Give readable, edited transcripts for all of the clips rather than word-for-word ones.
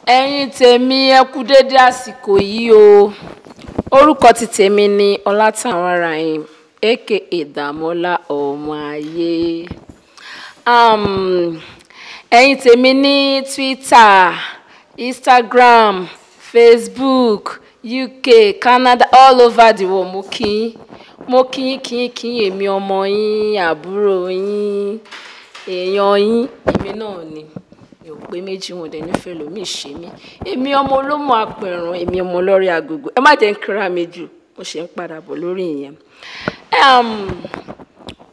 Ẹ̀yin tèmi, ẹ kú dédé àsìkò yìí o. Orúkọ ti tèmi ni Ọlátàwọn Rahim, aka Dàmọ́lá Ọmọ Ayé. Ẹ̀yin tèmi ní Twitter, Instagram, Facebook, UK, Canada, all over the world, mo kí yín, mo kí yín, kí yín, kí yín. Èmi ọmọ yín, àbúrò yín, èèyàn yín, èmi náà ni. Mi ò pé méjì, wọn dẹ̀ nífẹ̀ẹ́ lómi ṣe mí. Èmi ọmọ olómọ apẹ̀rùn, èmi ọmọ ọlọ́rẹ́ agogo. Ẹ má jẹ́ ń kíra mi jù, mo ṣe ń padà bọ̀ lórí ìyẹn.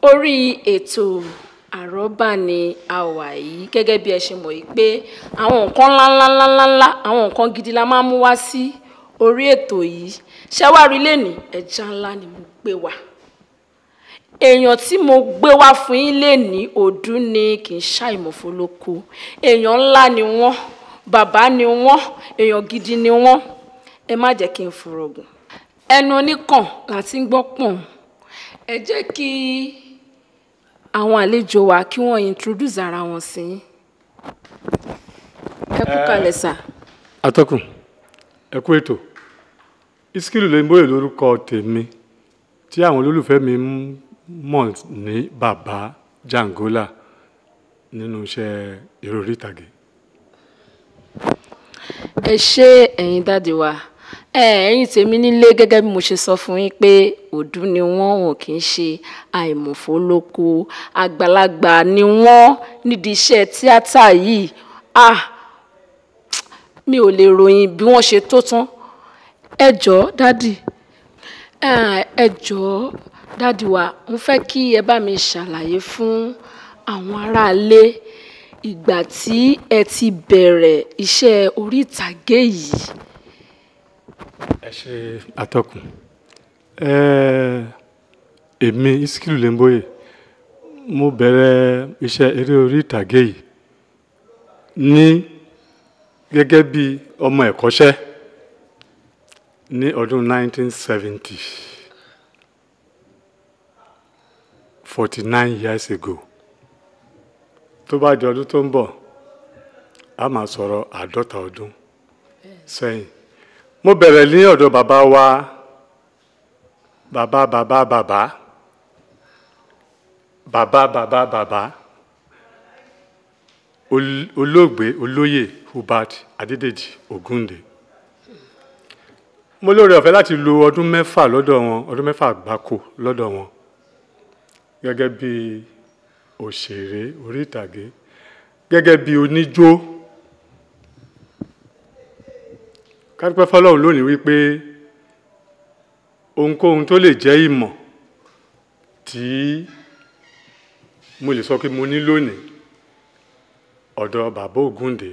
Orí ètò àrọ́bá ni a wà yìí. Gẹ́gẹ́ bí ẹ ṣe mọ̀ yìí pé àwọn nǹkan ńláńláńláńlá, àwọn nǹkan gidi la máa ń mú wá sí orí ètò yìí. Ṣé wàá rí lẹ́nìí, ẹja ńlá ni mo gbé wá. Èèyàn tí mo gbé wá fún yín lénìí, òdú ni, kì í ṣàìmọ̀fólókò. Èèyàn ńlá ni wọ́n, bàbá ni wọ́n, èèyàn gidi ni wọ́n. Ẹ má jẹ́ kí n fọ̀rọ̀gùn. Ẹnu oníkàn láti ń gbọ́ pọ̀n. Ẹ jẹ́ kí àwọn àlejò wa kí wọ́n introduce ara wọn sí yín. Ẹ kú kalẹ̀ sà. Atọ́kùn, ẹ kú ètò. Iskilu Lemboye lórúkọ tèmi, tí àwọn olólùfẹ́ mi mọ̀ ní Bàbá Jàǹgólà nínú iṣẹ́ eré orí ìtàgé. Ẹ ṣé, ẹ̀yin daddy wa. Ẹ̀yin tèmi nílé, gẹ́gẹ́ bí mo ṣe sọ fún yín pé òdú ni wọ́n, wọn kì í ṣe àìmọ̀fólókò. Àgbàlagbà ni wọ́n nídìí iṣẹ́ tíátà yìí. Ah, mi ò lè ròyìn bí wọ́n ṣe tó tán. Ẹ jọ̀ọ́ daddy, ẹ jọ̀ọ́ daddy wa, mo fẹ́ kí ẹ bá mi ṣàlàyé fún àwọn aráalé ìgbà tí ẹ ti bẹ̀rẹ̀ iṣẹ́ orí ìtàgé yìí. Ẹ ṣe, atọ́kùn. Èmi Iskilu Lemboye, mo bẹ̀rẹ̀ iṣẹ́ eré orí ìtàgé yìí ní gẹ́gẹ́ bí ọmọ ẹ̀kọ́ṣẹ́ ní ọdún 1970, 49 years ago. Tó bá di ọdún tó ń bọ̀, a máa sọ̀rọ̀ 50 ọdún sẹ́yìn. Mo bẹ̀rẹ̀ ní ọ̀dọ̀ bàbá wa, bàbá bàbá bàbá bàbá bàbá bàbá, olóògbé olóyè Hubert Adédèjì Ògúndé. Mo lóore ọ̀fẹ́ láti lo ọdún 6 lọ́dọ̀ wọn, ọdún 6 gbáko lọ́dọ̀ wọn, gẹ́gẹ́ bí òṣèré orí ìtàgé, gẹ́gẹ́ bí oníjó. Ká dúpẹ́ f'Ọlọ́run lónìí wípé ohunkóhun tó lè jẹ́ ìmọ̀ tí mo lè sọ pé mo ní lónìí, ọ̀dọ̀ bàbá Ògúndé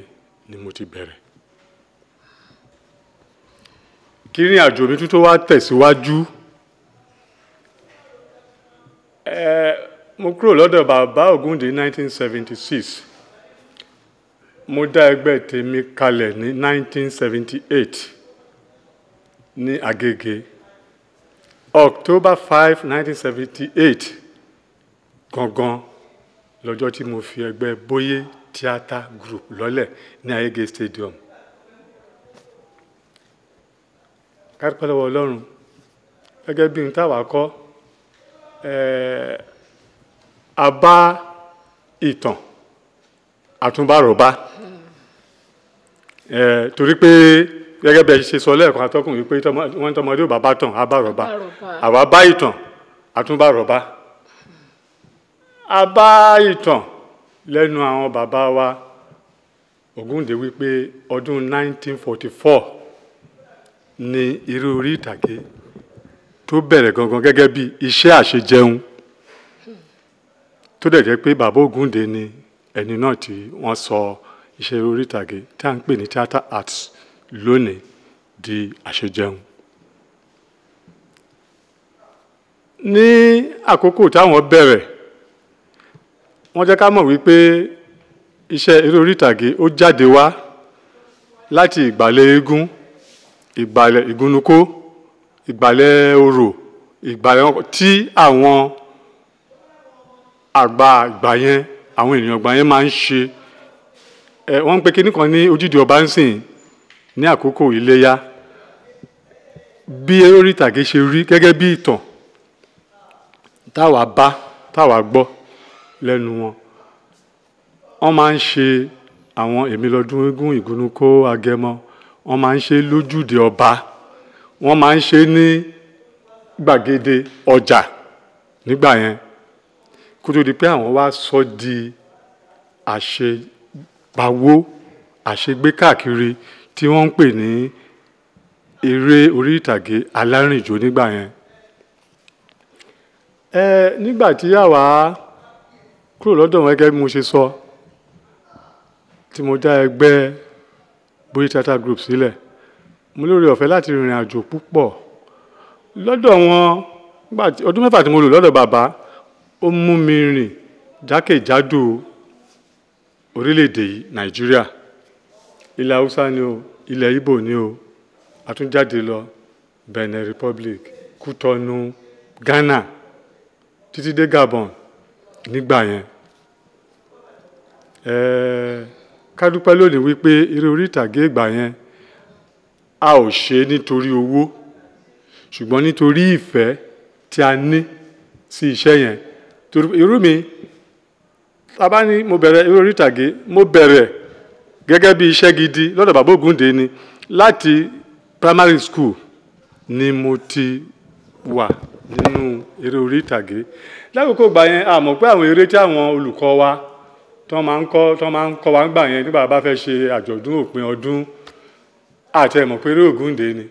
ni mo ti bẹ̀rẹ̀. Kí ìrìn àjò mi tún tó wá tẹ̀síwájú, mo kúrò lọ́dọ̀ bàbá Ògúndé ní 1976. Mo dá ẹgbẹ́ tèmi kalẹ̀ ní 1978 ní Agége. October 5, 1978 gangan lọ́jọ́ tí mo fi ẹgbẹ́ Bóyé Theatre Group lọ́lẹ̀ ní Agége Stadium. Ká dúpẹ́ lọ́wọ́ Ọlọ́run, gẹ́gẹ́ bí n táwa kọ́, a bá ìtàn àtúnbárọ̀bá. Torí pé gẹ́gẹ́ bí ẹ ṣe sọ lẹ́ẹ̀kan, atọ́kùn, wípé wọ́n tọmọdé ò bá bá tàn, á bá rọ̀bá. Àwa bá ìtàn àtúnbárọ̀bá. A bá ìtàn lẹ́nu àwọn bàbá wa Ògúndé wípé ọdún 1944 ni eré orí ìtàgé tó bẹ̀rẹ̀ gangan gẹ́gẹ́ bí iṣẹ́ àṣejẹun, tó dẹ̀ jẹ́ pé bàbá Ògúndé ni ẹni náà tí wọ́n sọ iṣẹ́ orí ìtàgé tí à ń pè ní theatre arts lónìí di àṣejẹun. Ní àkókò táwọn bẹ̀rẹ̀, wọ́n jẹ́ ká mọ̀ wípé iṣẹ́ eré orí ìtàgé ó jáde wá láti ìgbàlẹ̀ eégún, ìgbàlẹ̀ ìgúnnukó, ìgbàlẹ̀ orò, ìgbàlẹ̀ tí àwọn àgbà ìgbà yẹn, àwọn ènìyàn ìgbà yẹn máa ń ṣe. Wọ́n ń pe kinní kan ní ojúde ọba ń sìn ní àkókò iléyá. Bí eré orí ìtàgé ṣe rí gẹ́gẹ́ bí ìtàn táwa bá táwa gbọ́ lẹ́nu wọn, wọ́n máa ń ṣe àwọn èmi lọ́dún eégún ìgúnnukó agẹmọ, wọ́n máa ń ṣe lójúde ọba, wọ́n máa ń ṣe ní gbàgede ọjà nígbà yẹn, kó tó di pé àwọn wá sọ di àṣepawó àṣegbé káàkiri tí wọ́n ń pè ní eré orí ìtàgé alárìnjó nígbà yẹn. Nígbà tí àwa kúrò lọ́dọ̀ wọn gẹ́gẹ́ bí mo ṣe sọ, tí mo dá ẹgbẹ́ Bori Theatre Group sílẹ̀, mo lóore ọ̀fẹ́ láti rìnrìn àjò púpọ̀ lọ́dọ̀ wọn. Ọdún 6 tí mo lò lọ́dọ̀ bàbá, ó mú mi rìn jákèjádò orílẹ̀-èdè yìí, Nàìjíríà, ilẹ̀ Haúsá ni o, ilẹ̀ Ìgbò ni o, a tún jáde lọ Benin Republic, Kútọ́nù, Ghana, títí dé Gabon nígbà yẹn. Ká dúpẹ́ lónìí wípé eré orí ìtàgé ìgbà yẹn a ò ṣe nítorí owó, ṣùgbọ́n nítorí ìfẹ́ tí a ní sí iṣẹ́ yẹn. Irú mi, tá bá ní mo bẹ̀rẹ̀ eré orí ìtàgé, mo bẹ̀rẹ̀ gẹ́gẹ́ bí iṣẹ́ gidi lọ́dọ̀ bàbá Ògúndé ni. Láti primary school ni mo ti wà nínú eré orí ìtàgé. Lákòókò ìgbà yẹn, a mọ̀ pé àwọn eré tí àwọn olùkọ́ wa tó máa ń kọ́ tó máa ń kọ́ wa nígbà yẹn nígbà bá fẹ́ ṣe àjọ̀dún òpin ọdún, àti ẹ̀ mọ̀ pé eré Ògúndé ni.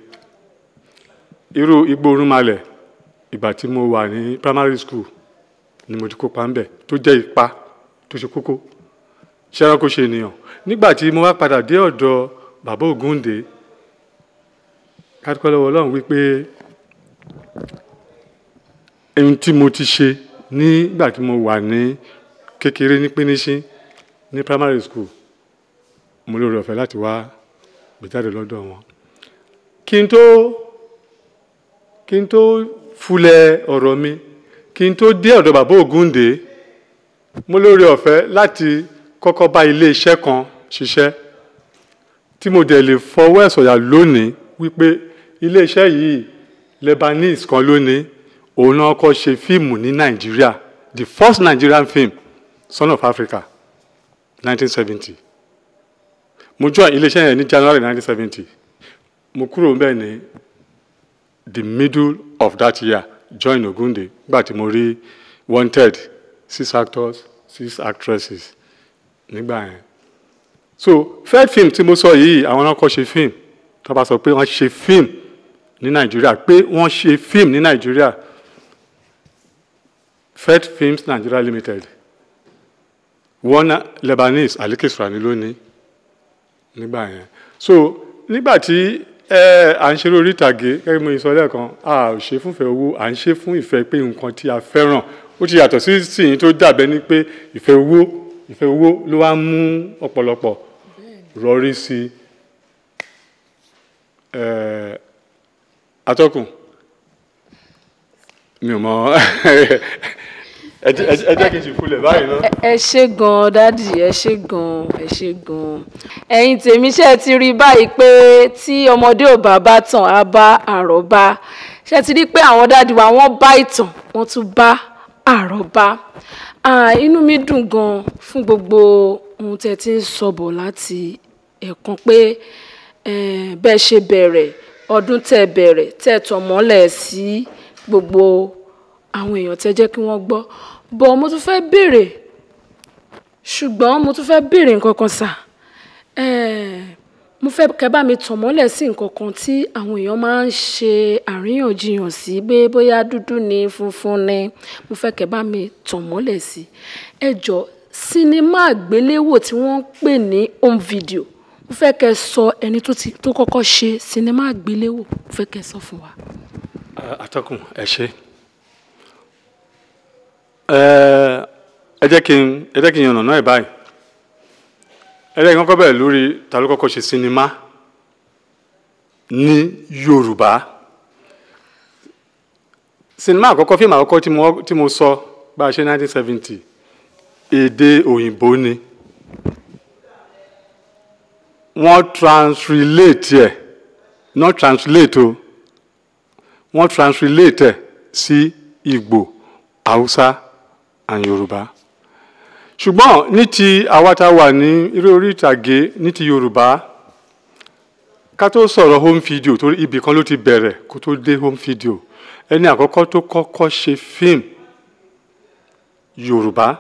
Irú Igbó Orúnmalẹ̀, ìgbà tí mo wà ní primary school ni mo ti kópa ńbẹ̀, tó jẹ́ ipa tó ṣe kókó. Ṣé ẹranko ṣe ènìyàn? Nígbà tí mo wá padà dé ọ̀dọ̀ bàbá Ògúndé, ká dúpẹ́ lọ́wọ́ Ọlọ́run wípé ohun tí mo ti ṣe nígbà tí mo wà ní kékeré ní píníṣín ní primary school, mo lóore ọ̀fẹ́ láti wá gbé jáde lọ́dọ̀ wọn. Kí n tó fulẹ̀ ọ̀rọ̀ mi, kí n tó dé ọ̀dọ̀ bàbá Ògúndé, mo lóore ọ̀fẹ́ láti kọ́kọ́ bá ilé iṣẹ́ kan ṣiṣẹ́ tí mo dẹ̀ lè fọwọ́ ẹ̀ sọ̀yà lónìí wípé ilé iṣẹ́ yìí Lebanese kan lónìí, òun náà kọ́ ṣe fíìmù ní Nàìjíríà, the first Nigerian film, Son of Africa, 1970. Mo join ilé iṣẹ́ yẹn ní January 1970. Mo kúrò ńbẹ̀ ní the middle of that year, join Ògúndé nígbà tí mo rí wanted 6 actors, 6 actresses nígbà yẹn. So third film tí mo sọ yìí, àwọn náà kọ́ ṣe fíìmù. Tó bá sọ pé wọ́n ṣe fíìmù ní Nàìjíríà, pé wọ́n ṣe fíìmù ní Nàìjíríà, Fed Films Nigeria Limited, wọ́n Lebanese Alike Surani lónìí nígbà yẹn. So nígbà tí à ń ṣeré orí ìtàgé, gẹ́gẹ́ bí mo sọ lẹ́ẹ̀kan, a ò ṣe fún ìfẹ́ owó, à ń ṣe fún ìfẹ́ pé nǹkan tí a fẹ́ràn. Ó ti yàtọ̀ sí sìn tó dàbẹ́ ní pé ìfẹ́ owó ló wá mú ọ̀pọ̀lọpọ̀ rọrí sí. Atọ́kùn, mi ò mọ̀, ẹ jẹ́ kí n ṣe fúlẹ̀ báyìí náà. Ẹ ṣé gan-an dádì, ẹ ṣé gan-an, ẹ ṣé gan-an. Ẹ̀yin tèmi, ṣé ti rí báyìí pé tí ọmọdé ò bá bá tàn á bá àrọ́bá? Ṣé ti rí pé àwọn dádì wa wọ́n bá ìtàn, wọ́n tún bá àrọ́bá? Inú mi dùn gan-an fún gbogbo ohun tẹ́ ti ń sọ bọ̀ láti ẹ̀kan pé bẹ́ẹ̀ ṣe bẹ̀rẹ̀, ọdún tẹ́ bẹ̀rẹ̀, tẹ́ tàn mọ́lẹ̀ sí gbogbo àwọn èèyàn tẹ́ jẹ́ kí wọ́n gbọ́. Bọ̀ mo tún fẹ́ béèrè, ṣùgbọ́n mo tún fẹ́ béèrè nǹkan kan sà. Mo fẹ́ kẹ́ bá mi tàn mọ́lẹ̀ sí nǹkan kan tí àwọn èèyàn máa ń ṣe àríyànjiyàn sí, pé bóyá dúdú ni funfun ni. Mo fẹ́ kẹ́ bá mi tàn mọ́lẹ̀ sí. Ẹ jọ̀ọ́, sinimá àgbéléwò tí wọ́n ń pè ní home video, mo fẹ́ kẹ́ sọ ẹni tó kọ́kọ́ ṣe sinimá àgbéléwò, mo fẹ́ kẹ́ sọ fún wa. Atọ́kùn, ẹ ṣé. Ẹ jẹ́ kí n yànnàná ẹ̀ báyìí. Ẹ jẹ́ kí n kọ́kọ́ bẹ̀rẹ̀ lórí ta ló kọ́kọ́ ṣe sinimá ní Yorùbá. Sinimá àkọ́kọ́, fíìmù àkọ́kọ́ tí mo sọ bá a ṣe 1970, èdè òyìnbó ni. Wọ́n translate ẹ̀, not translate o, wọ́n translate ẹ̀ sí Ìgbò, Haúsá and Yorùbá. Ṣùgbọ́n ní ti àwa tá a wà ní eré orí ìtàgé ní ti Yorùbá, ká tó sọ̀rọ̀ home video, torí ibì kan ló ti bẹ̀rẹ̀ kó tó dé home video, ẹni àkọ́kọ́ tó kọ́kọ́ ṣe fíìmù Yorùbá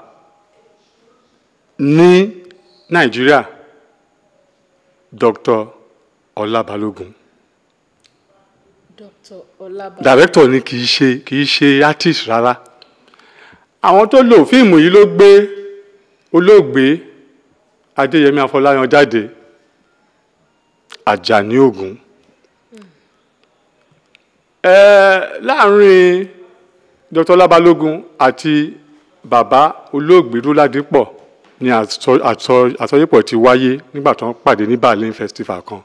ní Nàìjíríà, Dr. Ọlá Balógun. Dr. Ọlá Balógun. Director ni, kì í ṣe artist rárá. Àwọn tó lò fíìmù yìí ló gbé olóògbé Adéyẹmí Afọláyan jáde, Àjàní Ògún. Láàrin Dr. Ọlá Balógun àti bàbá olóògbé Róládìpọ̀ ni àsọyépọ̀ ti wáyé nígbà tó ń pàdé ní Berlin Festival kan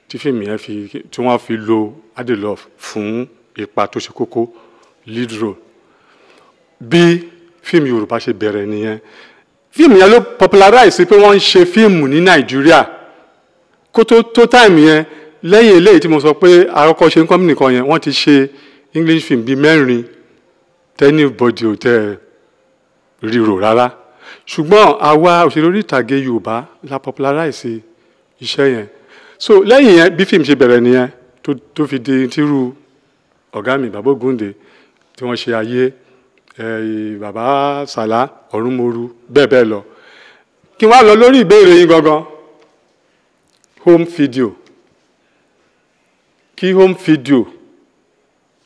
tí fíìmù yẹn fi tí wọ́n fi lo Adelove fún ipa tó ṣe kókó, lead role. Bí fíìmù Yorùbá ṣe bẹ̀rẹ̀ nìyẹn. Fíìmù yẹn ló popularize pé wọ́n ń ṣe fíìmù ní Nàìjíríà. Kó tó tó time yẹn, lẹ́yìn eléyìí tí mo sọ pé àkọ́kọ́ ṣe ń company kan yẹn, wọ́n ti ṣe English film bíi mẹ́rin tẹ́nibọ́dì ò tẹ́ ríro rárá. Ṣùgbọ́n àwa òṣèré orí ìtàgé Yorùbá la popularize iṣẹ́ yẹn. So lẹ́yìn yẹn, bí fíìmù ṣe bẹ̀rẹ̀ nìyẹn, tó fi di tírú ọ̀gá mi, Bàbá Ògúndé, tí wọ́n ṣe ayé bàbá Sàlá Ọ̀rúnmòru, bẹ́ẹ̀ bẹ́ẹ̀ lọ. Kí wọ́n á lọ lórí ìbéèrè yín gangan, home video. Kí home video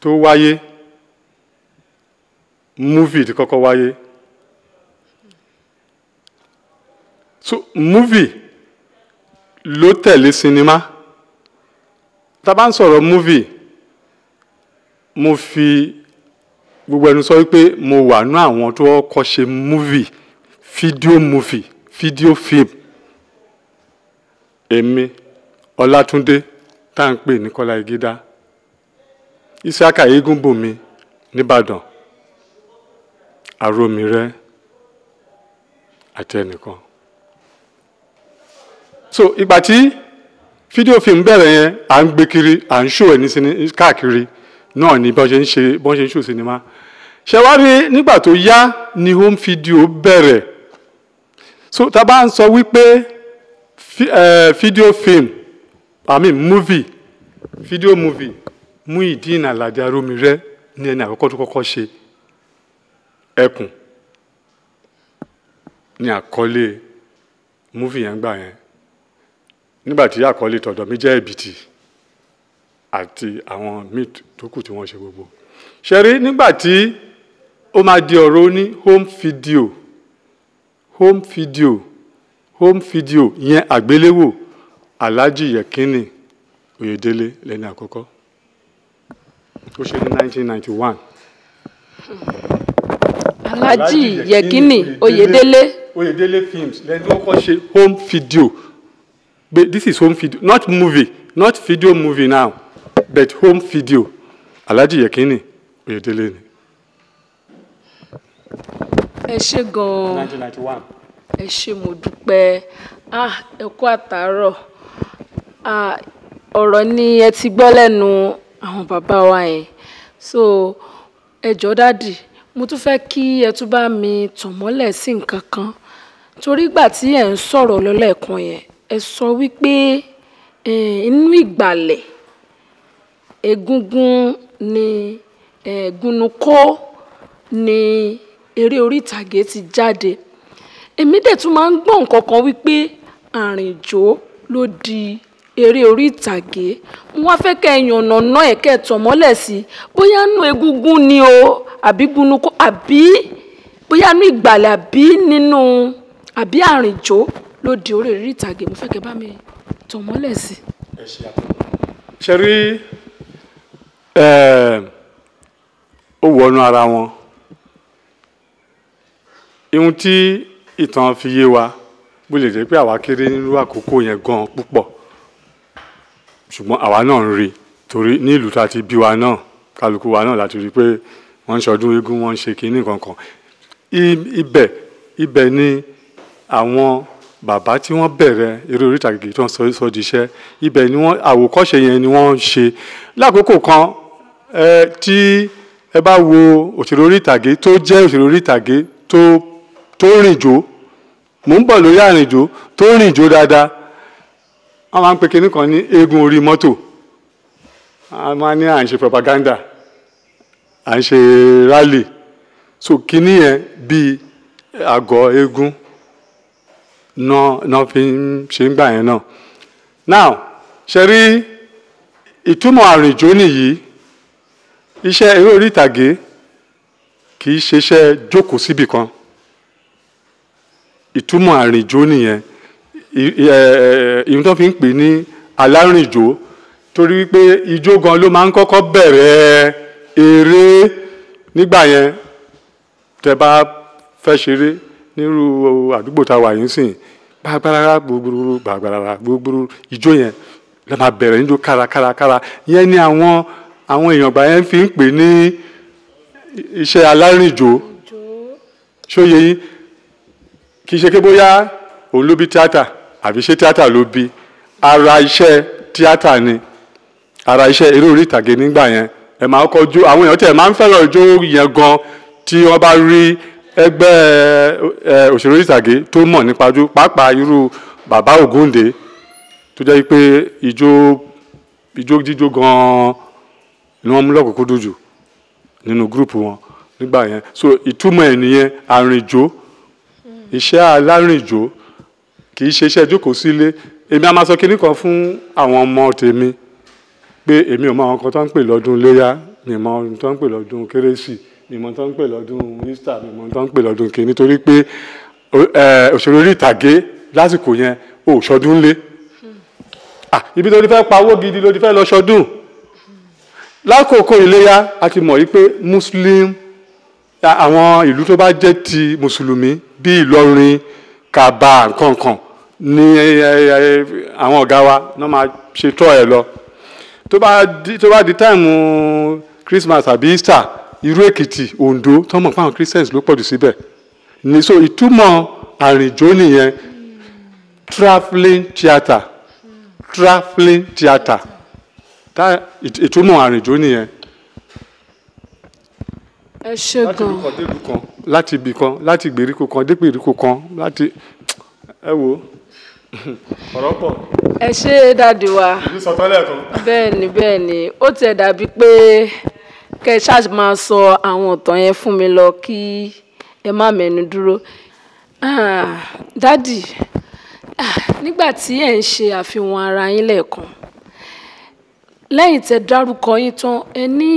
tó wáyé, movie ti kọ́kọ́ wáyé. So movie ló tẹ̀lé sinimá. Tá a bá ń sọ̀rọ̀ movie, mo fi gbogbo ẹnu sọ wípé mo wà ní àwọn tó kọ́kọ́ ṣe movie, video movie, video film. Èmi, Ọlátúndé tá à ń pè ní Kọ́lá Igídá, Isiaka Eégúnbùnmi nìbàdàn, Àròmírẹ́ àti ẹnìkan. So ìgbà tí video film bẹ̀rẹ̀ yẹn, à ń gbé kiri, à ń show ẹ̀ ní káàkiri náà ní bọ́n ṣe ń ṣe, bọ́n ṣe ń show sinimá. Ṣe wá rí, nígbà tó yá ni home video bẹ̀rẹ̀. So tá a bá ń sọ wípé video film, I mean movie, video movie, Muyideen Alade Arómirẹ́ ní ẹni àkọ́kọ́ tó kọ́kọ́ ṣe. Ẹkùn ní àkọlé movie yẹn gbà yẹn, nígbà tí àkọlé tọ̀dọ̀ mi jẹ́ Ẹ̀bìtì àti àwọn míì tó kù tí wọ́n ṣe gbogbo. Ṣe rí, nígbà tí ó máa di ọ̀rọ̀ ní home video, home video, home video yẹn àgbéléwò, Alhaji Yekini Oyèdélé lẹ́ni àkọ́kọ́ ó ṣe ní 1991. Alhaji Yekini Oyèdélé. Oyèdélé Films lẹ́ni tó kọ́ ṣe home video. But this is home video, not movie, not video movie now, but home video. Alhaji Yekini Oyèdélé ni. Ẹ ṣé gan-an. 1991. Ẹ ṣé, mo dúpẹ́. Ah, ẹ kú àtàárọ̀. Ah, ọ̀rọ̀ ni ẹ ti gbọ́ lẹ́nu àwọn bàbá wa yẹn. So ẹ jọ̀ọ́ daddy, mo tún fẹ́ kí ẹ tún bá mi tàn mọ́lẹ̀ sí nǹkan kan, torí ìgbà tí ẹ̀ ń sọ̀rọ̀ lọ́lẹ́ẹ̀kan yẹn, ẹ sọ wípé inú ìgbàlẹ̀ egúngún ni gúnukó ni eré orí ìtàgé ti jáde. Èmi dẹ̀ tún máa ń gbọ́ nǹkan kan wípé àrìnjó ló di eré orí ìtàgé. Mo wá fẹ́ kẹ́ ẹ yànnàná ẹ̀, kẹ́ ẹ tàn mọ́lẹ̀ sí i, bóyá nínú egúngún ni o, àbí gúnukó, àbí bóyá nínú ìgbàlẹ̀, àbí nínú àbí àrìnjó ló di orí eré ìtàgé. Mo fẹ́ kẹ́ bá mi tàn mọ́lẹ̀ sí i. Ẹ ṣe àtúntò. Ṣe rí, ó wọnú ara wọn. Ihun tí ìtàn fi yé wa, bó lè jẹ́ pé àwa kéré nínú àkókò yẹn gan púpọ̀, ṣùgbọ́n àwa náà ń rí, torí ní ìlú tá a ti bí wa náà, kálukú wa náà láti rí i pé wọ́n ń ṣọdún eégún, wọ́n ń ṣe kinní kankan. Ibẹ̀ ni àwọn bàbá tí wọ́n bẹ̀rẹ̀ eré orí ìtàgé tí wọ́n sọ di iṣẹ́, ibẹ̀ ni wọ́n àwòkọ́ṣe yẹn ni wọ́n ń ṣe. Lákòókò kan tí ẹ bá wo òṣèré orí ìtàgé tó jẹ́ òṣèré orí ìtàgé tó rìn jò, mò ń bọ̀ lórí àrìnjò, tó rìn jò dáadáa, wọ́n máa ń pe kinní kan ní eégún orí mọ́tò. A máa ní à ń ṣe propaganda, à ń ṣe rally. So kinní yẹn bíi àgọ́ eégún náà fi ń ṣe ń gbà yẹn náà. Now ṣe rí ìtumọ̀ àrìnjò nìyí. Iṣẹ́ eré orí ìtàgé kì í ṣe iṣẹ́ jókòó síbì kan. Ìtumọ̀ àrìnjò nìyẹn. Ìyẹn tó fi ń pè ní alárìnjò, torí wípé ijó gan ló máa ń kọ́kọ́ bẹ̀rẹ̀ eré nígbà yẹn. Tẹ́ bá fẹ́ ṣeré nírú àdúgbò tá a wà yín sìn, gbàgbàrà gbogbooro gbàgbàrà gbogbooro, ijó yẹn la máa bẹ̀rẹ̀ níjó kárakárakára. Yẹn ni àwọn èèyàn gbà yẹn fi ń pè ní iṣẹ́ alárìnjò. Ṣóye yín? Kì í ṣe pé bóyá òun ló bí tíátà àbí ṣé tíátà ló bí. Ara iṣẹ́ tíátà ni, ara iṣẹ́ eré orí ìtàgé nígbà yẹn. Ẹ máa kọ́ jó, àwọn èèyàn tẹ̀ máa ń fẹ́ràn ijó yẹn gan tí wọ́n bá rí ẹgbẹ́ òṣèré orí ìtàgé tó mọ̀ nípa ijó, pàápàá irú bàbá Ògúndé tó jẹ́ pé ijó jíjó gan ni wọ́n mú lọ́kùnkúndùn jù nínú gúrùpù wọn nígbà yẹn. So ìtumọ̀ ẹ̀ nìyẹn, àrìnjò, iṣẹ́ alárìnjò kì í ṣe iṣẹ́ jókòó sílé. Èmi a máa sọ kinní kan fún àwọn ọmọ tèmi pé èmi ò mọ àwọn kan tó ń pè lọ́dún iléyá, mi mọ ohun tó ń pè lọ́dún kérésì, mi mọ ohun tó ń pè lọ́dún Easter, mi mọ ohun tó ń pè lọ́dún kìíní, nítorí pé òṣèré orí ìtàgé lásìkò yẹn ò ṣọdún lé. Ibi tó ti fẹ́ pawó gidi ló ti fẹ́ lọ ṣọdún. Lákòókò iléyá a ti mọ̀ wípé Muslim, àwọn ìlú tó bá jẹ́ ti mùsùlùmí bí Ìlọrin, Kàbà nkankan ní àwọn ọ̀gá wa náà máa ṣe tọ́ ẹ lọ. Tó bá di táìmù Christmas àbí Easter, irú Èkìtì, Oǹdó tó mọ̀ fáwọn Christians ló pọ̀jù síbẹ̀ ní. So ìtumọ̀ àrìnjò nìyẹn, travelling theatre, travelling theatre, ìtumọ̀ àrìnjò nìyẹn. Ẹ ṣé gan. Láti ibì kan, láti ìgbèríko kan dé ìgbèríko kan, láti ẹ wo ọ̀rọ̀ pọ̀. Ẹ ṣé dádì wa. Ìlú sọ tọ́lẹ̀ kan. Bẹ́ẹ̀ni bẹ́ẹ̀ni, ó tiẹ̀ dàbí pé kẹ́ ẹ ṣáà máa sọ àwọn ìtàn yẹn fún mi lọ kí ẹ má mẹ́nu dúró. Dádì, nígbà tí ẹ̀ ń ṣe àfihàn ara yín lẹ́ẹ̀kan, lẹ́yìn tẹ́ dárúkọ yín tán, ẹ ní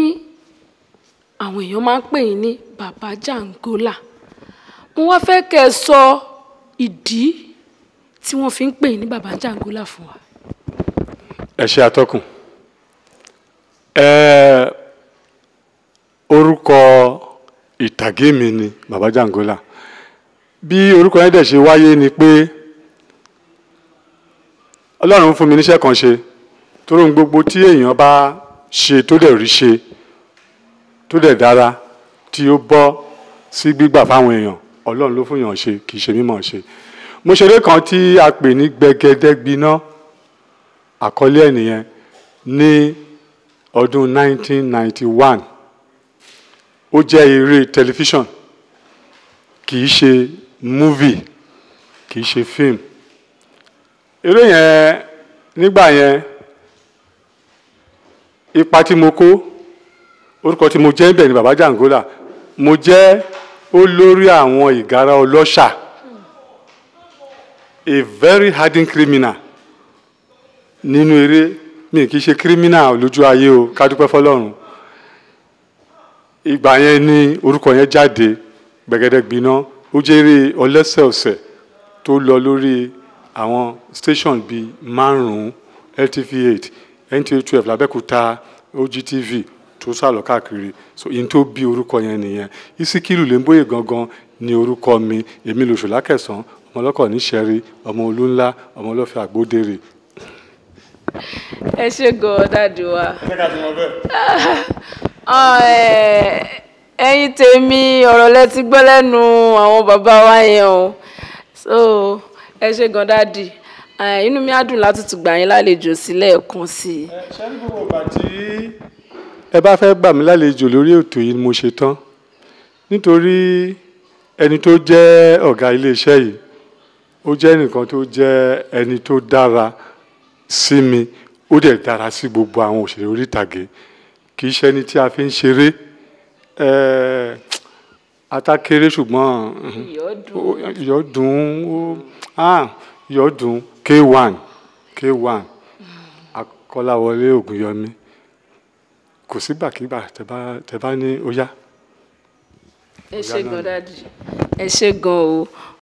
àwọn èèyàn máa ń pè yín ní Bàbá Jàǹgólà. Mo wá fẹ́ kẹ́ ẹ sọ ìdí tí wọ́n fi ń pè yín ní Bàbá Jàǹgólà fún wa. Ẹ ṣé atọ́kùn. Orúkọ ìtàgé mi ni Bàbá Jàǹgólà. Bí orúkọ yẹn dẹ̀ ṣe wáyé ni pé Ọlọ́run fún mi níṣẹ́ kan ṣe, torí ohun gbogbo tí èèyàn bá ṣe tó dẹ̀ rí ṣe tó dẹ̀ dára tí ó bọ́ sí gbígbà fáwọn èèyàn, Ọlọ́run ló fún èèyàn ṣe, kì í ṣe mímọ̀ ṣe. Mo ṣeré kan tí a pè ní Gbẹgẹdẹgbiná, àkọlé ẹ̀ nìyẹn, ní ọdún 1991. Ó jẹ́ eré tẹlifíṣàn, kì í ṣe múvì, kì í ṣe fíìmù. Eré yẹn nígbà yẹn, ipa tí mo kó, orúkọ tí mo jẹ́ ń bẹ̀ ni Bàbá Jàǹgólà. Mo jẹ́ olórí àwọn ìgárá ọlọ́ṣà, a very hardened criminal nínú eré. Mi kì í ṣe criminal lójú ayé o, ká dúpẹ́ fọlọ́run. Ìgbà yẹn ni orúkọ yẹn jáde, Gbẹgẹdẹgbiná. Ó jẹ́ eré ọlẹ́sẹ̀ọ̀sẹ̀ tó lọ lórí àwọn station bíi 5, LTV 8, NTA 12 l'Abẹ́òkúta, OGTV tó sálọ káàkiri. So in tó bí orúkọ yẹn nìyẹn. Isikilu Lemboye gangan ni orúkọ mi. Èmi lòṣù lákẹ̀sán, ọmọ ọlọ́kọ̀ níṣẹ́rí, ọmọ olúńlá, ọmọ ọlọ́fẹ́ àgbódèrè. Ẹ ṣé gan dádì wa. Ẹ ká ti mọ bẹ́ẹ̀. Ẹ̀yin tèmi, ọ̀rọ̀ lẹ ti gbọ́ lẹ́nu àwọn bàbá wa yẹn o. So Ẹ ṣé gan daddy. Inú mi á dùn láti tún gbà yín lálejò sílẹ̀ kan sí i. Ṣé ní gbogbo ìgbà tí ẹ bá fẹ́ gbà mí lálejò lórí ètò yìí ni mo ṣe tán, nítorí ẹni tó jẹ́ ọ̀gá iléeṣẹ́ yìí ó jẹ́ ẹnìkan tó jẹ́ ẹni tó dára sí mi, ó dẹ̀ dára sí gbogbo àwọn òṣèré orí ìtàgé. Kì í ṣe ẹni tí a fi ń ṣeré, atákéré, ṣùgbọ́n iyọ̀ dùn, iyọ̀ dùn. K1 K1 Akọ́láwọlé Ògúnyọmí, kò sígbàkigbà tẹ́ bá ní ó yá. Ẹ ṣé gan daddy, ẹ ṣé gan o.